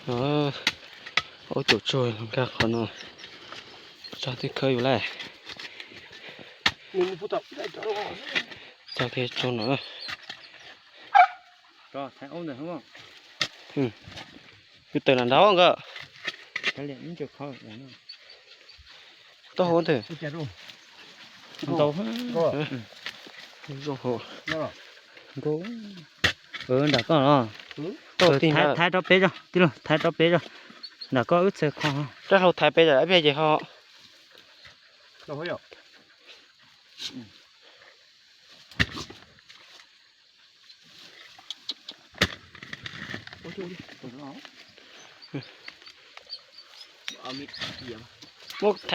No, ua caum tsuag los nkag qhov no, tso twb khawb yus lawm. Tso kiag tsuag no. Yus tawm lam nrad nkawd. Taub hau ntau. Zoo hauv. Nram koj los. Thaiv rau peb tso, tij laug, thaiv rau peb tso. Nram koj wb txhawj kho. Rab hlau thaiv peb tso, ib pliag ces ho.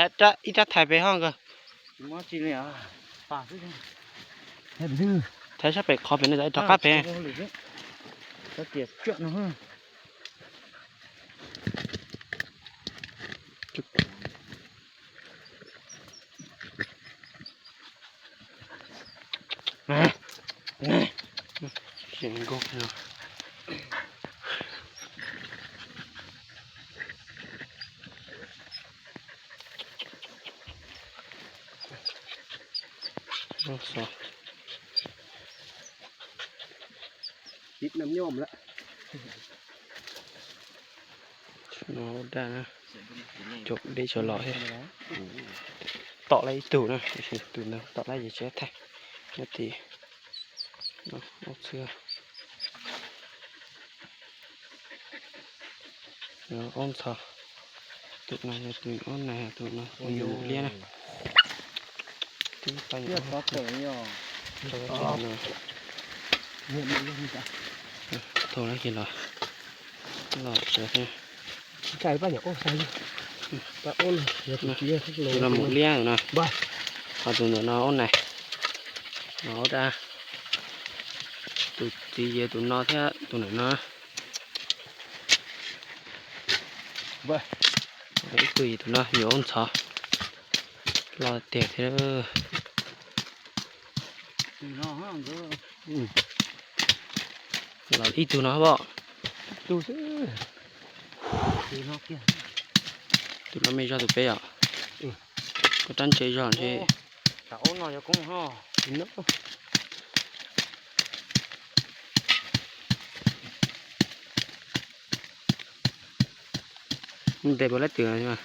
Muab ib rab thaiv pem ho nkawd. Thaiv sab pem qhov pem no rov qab pem. Daj na, caum deb tso los thiab. Tom lawm ib tug na, tus ntawd tom lawm ces tsis thaij. Nyob tim no ob txhia. Ob ntxhov. Tus no yog tus ob na, tus no tus nyuam liab na. Twb pab nyuam. Tau lawm ces los, los tsev thiab. Tus no mus liab tus no. Ho tus ntawm no ob na. No ob dab. Tus txiv ces tus no thiab tus ntawm no. Ib tug tus no yuav ua ntxhov. Los tiag thiab. Los ib tug no hab. Tus no me zog tus peb yom. Koj rab ntse zog ntshe. Ntes puas laib twm os?